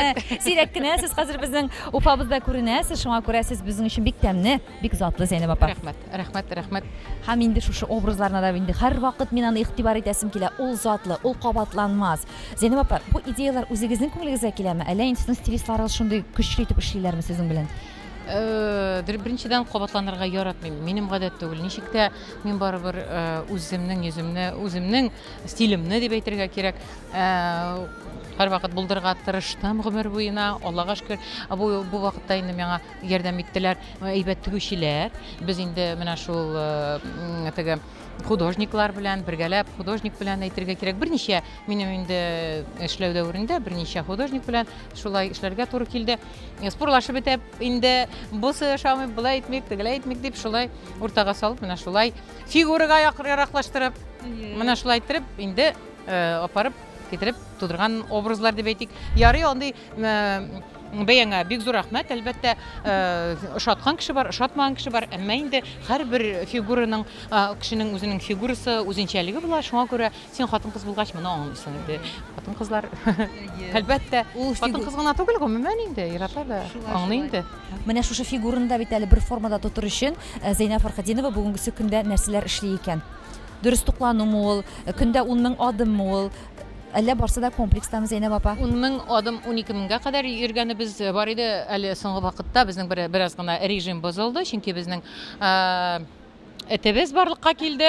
сирәк кенә сез хәзер безнең Уфабызда күренәсез, шуңа күрә сез безнең өчен бик тәмле, бик затлы, Зәйнәб апа. Рәхмәт, рәхмәт, рәхмәт. Һәм инде шушы образларына да инде һәрвакыт мин аны игътибар итәсем килә. Ул затлы, ул кабатланмас. Зәйнәб апа, бу идеяләр үзегезнең күңелегезгә киләме, әллә инде сезнең стилистларыгыз шундый көчле итеп эшлиләрме сезнең белән? Э, беренчедән кабатланырга яратмыйм. Минем гадәт түгел. Ничек тә мин барыбер э, үземнең йөземне, үземнең стилемне дип әйтергә кирәк. Э, һәрвакыт булдырырга тырыштым гомер буена. Аллага шөкер, бу бу вакытта инде миңа ярдәм иттеләр әйбәт тегүчеләр. Без инде менә шул теге художниклар белән бергәләп, художник белән әйтергә кирәк. Берничә минем инде эшләү дәверендә берничә художник белән шулай эшләргә туры килде. Спорлашып бетеп, инде бусы ошамый, болай итмик, тегеләй итмик дип шулай уртага салып, менә шулай фигурага яраклаштырып, менә шулай иттереп инде апарып китереп тудырган образлар дип әйтик. Ярый андый бәяңә бик зур рәхмәт, әлбәттә, ошаткан кеше бар, ошатмаган кеше бар, әмма инде һәрбер фигураның, кешенең үзенең фигурасы, үзенчәлеге була, шуңа күрә Син хатын-кыз булгач, моны аңлыйсың инде. Хатын-кызлар, әлбәттә, хатын-кыз гына түгел, гомумән инде, ир-атлар да аңлый инде. Менә шушы фигураны да бит әле бер формада тотыр өчен э, Зәйнәб Фәрхетдинова бүгенгесе көндә нәрсәләр эшли икән? Дөрес тукланумы ул, көндә 10 мең адыммы ул? Әллә барсы да комплекстамы, Зәйнәб апа? 10 мең адым, 12 меңгә кадәр йөргәнебез бар иде. Әле соңгы вакытта безнең бераз гына режим бозылды, чөнки безнең э, Этебез барлыкка килде.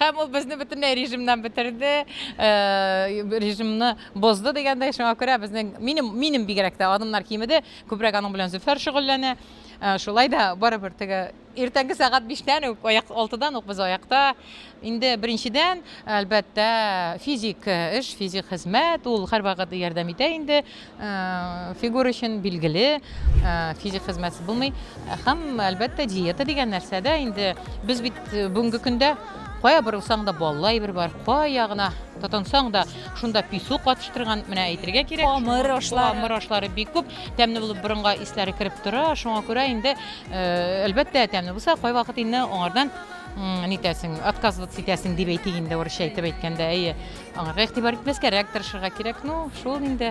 Һәм ул безне бөтенләй режимнан бетерде. Э, режимны бозды дигәндәй, шуңа күрә безнең минем минем бигрәк тә адымнар кимеде. Күбрәк аның белән Зөфәр шөгыльләнә. Э, шулай да барыбер теге иртәнге сәгать биштән үк, аяк алтыдан ук без аякта. Инде беренчедән, әлбәттә, физик эш, физик хезмәт, ул һәрвакыт ярдәм итә инде. Э, фигура өчен билгеле, э, физик хезмәтсез булмый. Һәм, әлбәттә, диета дигән нәрсә дә инде без бит э, бүгенге көндә кая борылсаң да баллы әйбер бар, кая гына тотынсаң да шунда песок катыштырган, менә әйтергә кирәк. Камыр ашлары. Камыр ашлары бик күп, тәмле булып борынга исләре кереп тора, шуңа күрә инде, әлбәттә, тәмле булса, кайвакыт инде аңардан нитәсең, отказываться итәсең дип әйтик инде урысча итеп әйткәндә, әйе. Аңарга игътибар итмәскәрәк тырышырга кирәк. Ну, шул инде,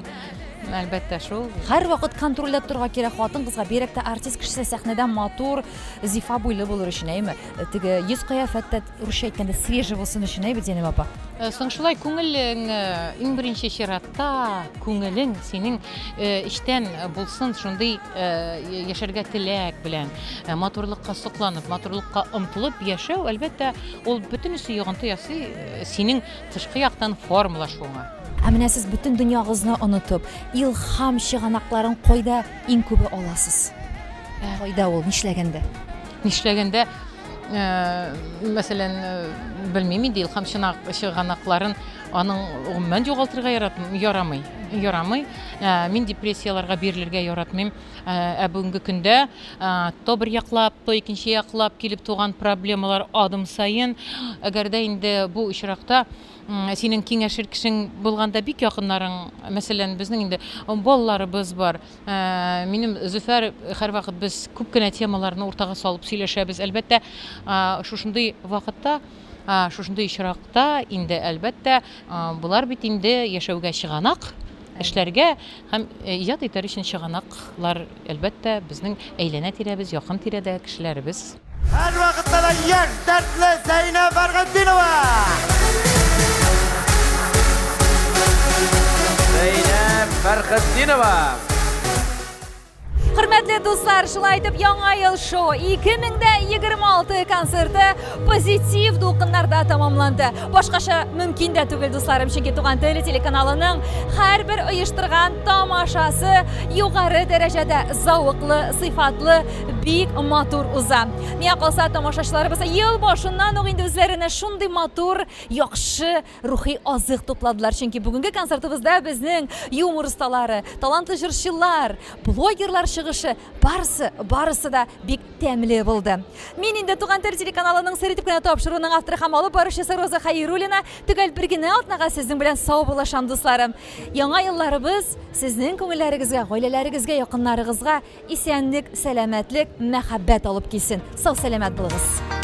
әлбәттә, шул. Һәрвакыт контрольдә торырга кирәк хатын-кызга, бигрәк тә артист кешесе сәхнәдә матур, зифа буйлы булыр өчен, әйеме? Теге йөз кыяфәт тә, урысча әйткәндә, свежий булсын өчен, әйе бит, Зәйнәб апа? Э, соң шулай күңелең э, иң беренче чиратта күңелең синең э, эчтән булсын шундый яшәргә теләк белән матурлыкка сокланып матурлыкка омтылып яшәү әлбәттә ул бөтенесе йогынты ясый синең тышкы яктан формалашуыңа. Ә менә сез бөтен дөньягызны онытып, илһам чыганакларын кайда иң күбе аласыз? Кайда ул, нишләгәндә? Нишләгәндә, мәсәлән, белмим инде, илһам чыганакларын аның гомумән югалтырга ярамый. Ярамый. Мин депрессияләргә бирелергә яратмыйм. Ә бүгенге көндә то бер яклап, то икенче яклап килеп туган проблемалар адым саен. Әгәр дә инде бу очракта синең киңәшер кешең булганда бик якыннарың, мәсәлән, безнең инде балаларыбыз бар, Э, минем Зөфәр һәрвакыт без күп кенә темаларны уртага салып сөйләшәбез. Әлбәттә, э, шушындый вакытта, э, шушындый очракта инде әлбәттә, болар бит инде яшәүгә чыганак, эшләргә һәм иҗат итәр өчен чыганаклар, әлбәттә, безнең әйләнә-тирәбез, якын тирәдә кешеләребез. Һәрвакытта да яшь, дәртле Зәйнәб Фәрхетдинова! Зәйнәб Фәрхетдинова! Хөрмәтле дуслар, шулай итеп Яңа ел шоу 2026 концерты позитив дулкыннарда тәмамланды. Башкача мөмкин дә түгел, дусларым, чөнки Туган тел телеканалының һәрбер оештырган тамашасы югары дәрәҗәдә, зәвыклы, сыйфатлы, бик матур уза. Миңа калса, тамашачыларыбыз ел башыннан ук инде үзләренә шундый матур, яхшы рухи азык тупладылар. Чөнки бүгенге концертыбызда безнең юмор осталары, талантлы җырчылар, блогерлар чыгышы барысы, барысы да бик тәмле булды. Мин инде Туган тел телеканалының сер итеп кенә тапшыруының авторы һәм алып баручысы Роза Хәйруллина төгәл бер генә атнага сезнең белән саубуллашам, дусларым. Яңа елларыбыз сезнең күңелләрегезгә, гаиләләрегезгә, якыннарыгызга Исәнлек, сәламәтлек, мәхәббәт алып килсен. Сау-сәламәт булыгыз.